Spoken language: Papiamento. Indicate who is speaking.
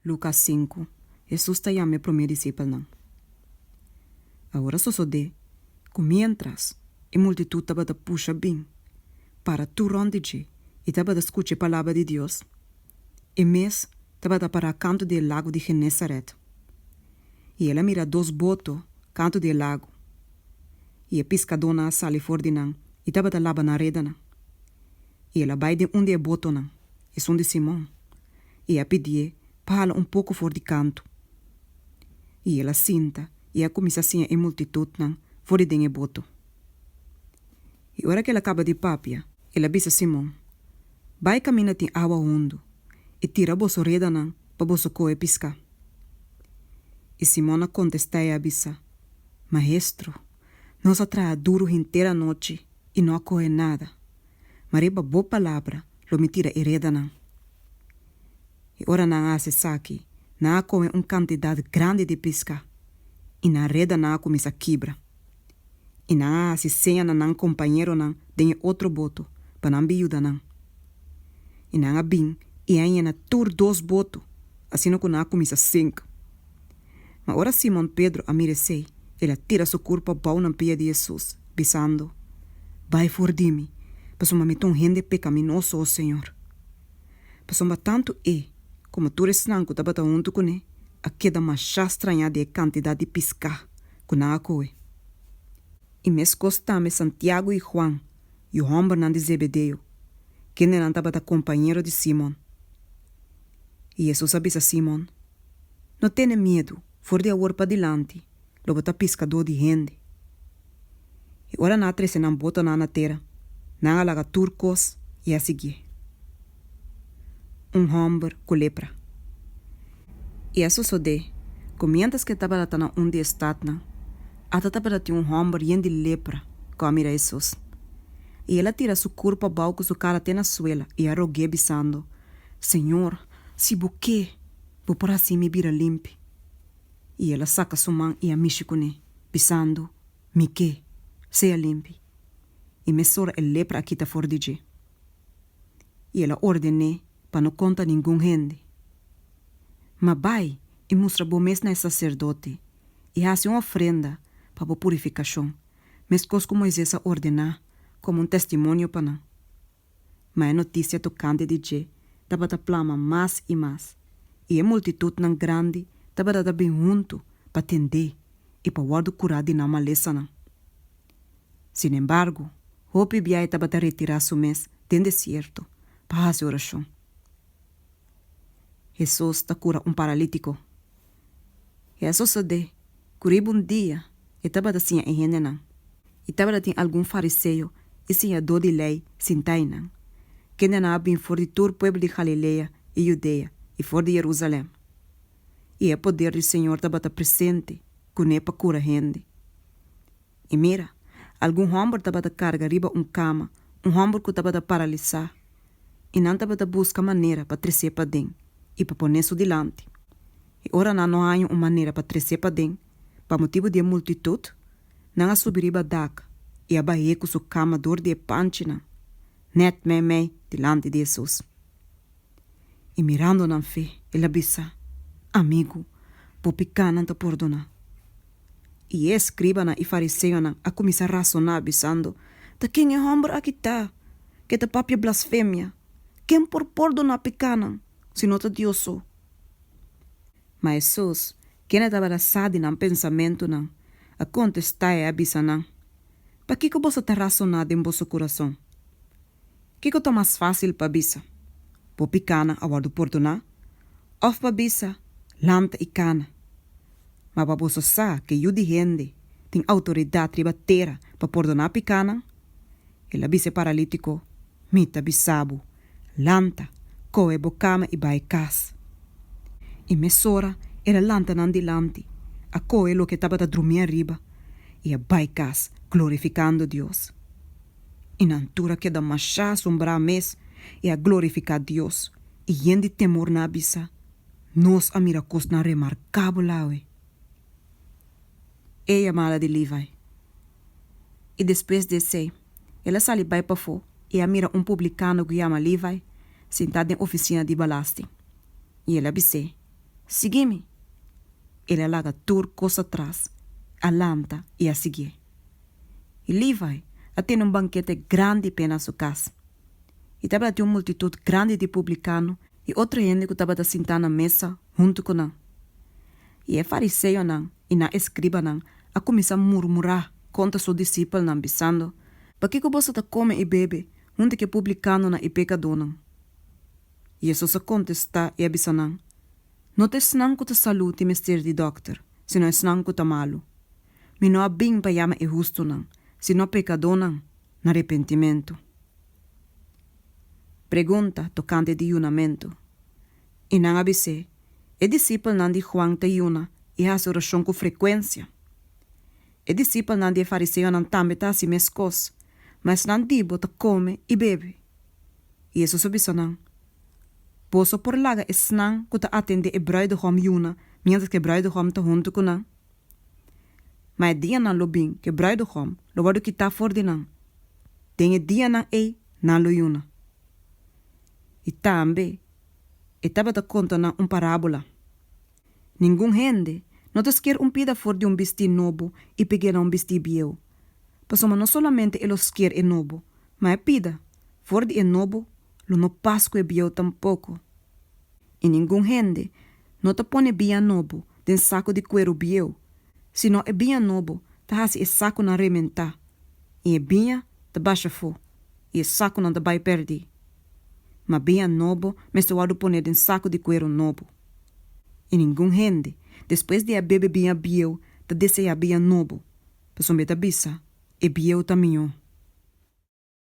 Speaker 1: Lukas sinku, Hesus ta yama e promé disipelnan. Awor a sosodé ku miéntras e multitut tabata pusha bin para tur rònt di dje i tabata skucha e palabra di Dios, e mes tabata pará kantu di e lago di Genesaret. I el a mira dos boto kantu di e lago, i e piskadónan a sali for di nan i tabata laba nan redanan. I el a bai den un di e botonan, esun di Simon, i a pidié pa hala un poko for di kantu. I el a sinta i a kuminsá siña e multitutnan for di den e boto. I ora ku el a kaba di papia, el a bisa Simon, Bai kaminda tin awa hundu i tira boso redanan pa boso kohe piská. I Simon a kontestá i a bisa, Maestro, nos a traha duru henter anochi i no a kohe nada, ma riba bo palabra lo mi tira e redanan. I ora nan a hasi esaki, nan a kohe un kantidat grandi di piská, i nan redanan a kuminsá kibra. I nan a hasi seña na nan kompañeronan den e otro boto pa nan bin yuda nan. I nan a bin i a yena tur dos boto, asina ku nan a kuminsá sink. Ma ora Simon Pedro a mira esei, el a tira su kurpa bou nan pia di Hesus, bisando, Bai for di mi, pasobra mi ta un hende pekaminoso, o Señor. Pasobra tantu e komo tur esnan ku tabata huntu kuné a keda mashá strañá di e kantidat di piská ku nan a kohe. I meskos tambe Santiago i Juan, yu hòmbernan di Zebedeo, kendenan tabata kompañero di Simon. I Hesus a bisa Simon, No tene miedu, for di awor padilanti lo bo ta piskadó di hende. I ora nan a trese nan botonan na tera, nan a laga tur kos i a siguié. Un hòmber ku lepra. I a sosodé ku miéntras ku e tabata na un di e statnan, ata tabata tin un hòmber yen di lepra ku a mira Hesus. I el a tira su kurpa abou ku su kara te na suela i a rog'é bisando, Señor, si bo ke, bo por hasi mi bira limpi. I el a saka su man i a mishi kuné, bisando, Mi ke, sea limpi. I mesora e lepra a kita for di dje. I el a ordené pa no konta ningun hende. Ma bai i mustra bo mes na e saserdote i hasi un ofrenda pa bo purifikashon, meskos ku Moises a ordená komo un testimonio pa nan. Ma e notisia tokante di dje tabata plama mas i mas, i e multitutnan grandi tabata ta bin huntu pa tend'é i pa wòrdu kurá di nan malesanan. Sinembargo, hopi bia e tabata retirá su mes den desierto pa hasi orashon. Hesus ta kura un paralítiko. I a sosodé ku riba un dia e tabata siña e hendenan, i tabata tin algun fariseo i siñadó di lei sintá einan, kendenan a bin for di tur pueblo di Galilea i Judea i for di Jerusalèm. I e poder di Señor tabata presente kuné pa kura hende. I mira, algun hòmber tabata karga riba un kama un hòmber ku tabata paralisá, i nan tabata buska manera pa tres'é paden i pa pon'é su dilanti. I ora nan no haña un manera pa tres'é paden, pa motibu di e multitut, nan a subi riba dak i a bah'é ku su kama dor di e panchinan, nèt meimei dilanti di Hesus. I mirando nan fe, el a bisa, Amigu, bo pikánan ta pordoná. I e eskribanan i fariseonan a kuminsá rasoná, bisando, Ta ken e hòmber aki ta, ku e ta papia blasfemia? Ken por pordoná pikánan, si no ta Dios so? Ma Hesus, kende tabata sa di nan pensamentunan, a kontestá i a bisa nan, Pakiko boso ta rasoná den boso kurason? Kiko ta mas fásil pa bisa, Bo pikánan a wòrdu pordoná? Òf pa bisa, Lanta i kana? Ma pa boso sa ku e Yu di hende tin outoridat riba tera pa pordoná pikánan, el a bisa e paralítiko, Mi ta bisa bo, Lanta, kohe bo kama i bai kas. I mesora el a lanta nan dilanti, a kohe loke e tabata drumí ariba, i a bai kas, glorifikando Dios. I nan tur a keda mashá asombrá mes i a glorifiká Dios, i yen di temor nan a bisa, Nos a mira kosnan remarkabel awe. E yamada di Levi. I despues di esei, el a sali bai pafó i a mira un publikano ku yama Levi sintá den ofisina di balasting. I el a bis'é, Sigui mi. El a laga tur kos atras, a lanta i a siguié. I Levi a tene un bankete grandi p'e na su kas. I tabatin un multitut grandi di publikano i otro hende ku tabata sintá na mesa huntu ku nan. I e fariseonan i nan eskribanan a kuminsá murmurá kontra su disipelnan, bisando, Pakiko boso ta kome i bebe huntu ku e publikanonan i pekadónan? Hesus a kontestá i a bisa nan, No ta esnan ku ta salú tin mester di dòkter, sino esnan ku ta malu. Mi no a bin pa yama e hustunan, sino pekadónan, na repentimentu. Pregunta tokante di yunamentu. I nan a bis'é, E disipelnan di Juan ta yuna i hasi orashon ku frekuensia. E disipelnan di e fariseonan tambe ta hasi meskos, ma esnan di bo ta kome i bebe. I Hesus a bisa nan, Boso por laga esnan ku ta atendé e brùidehòm yuna miéntras ku e brùidehòm ta huntu ku nan? Ma e dianan lo bin ku e brùidehòm lo wòrdu kitá for di nan, den e dianan ei nan lo yuna. I tambe e tabata konta nan un parábola, Ningun hende no ta sker un pida for di un bistí nobo i peg'é na un bistí bieu, pasobra no solamente e lo sker e nobo, ma e pida for di e nobo lo no pas ku e bieu tampoko. I ningun hende no ta pone biña nobo den saku di kueru bieu, sino e biña nobo ta hasi e sakunan rementá, i e biña ta basha afó, i e sakunan ta bai pèrdí. Ma biña nobo mester wòrdu poné den saku di kueru nobo. I ningun hende, despues di a bebe biña bieu, ta deseá biña nobo, pasobra e ta bisa, E bieu ta mihó.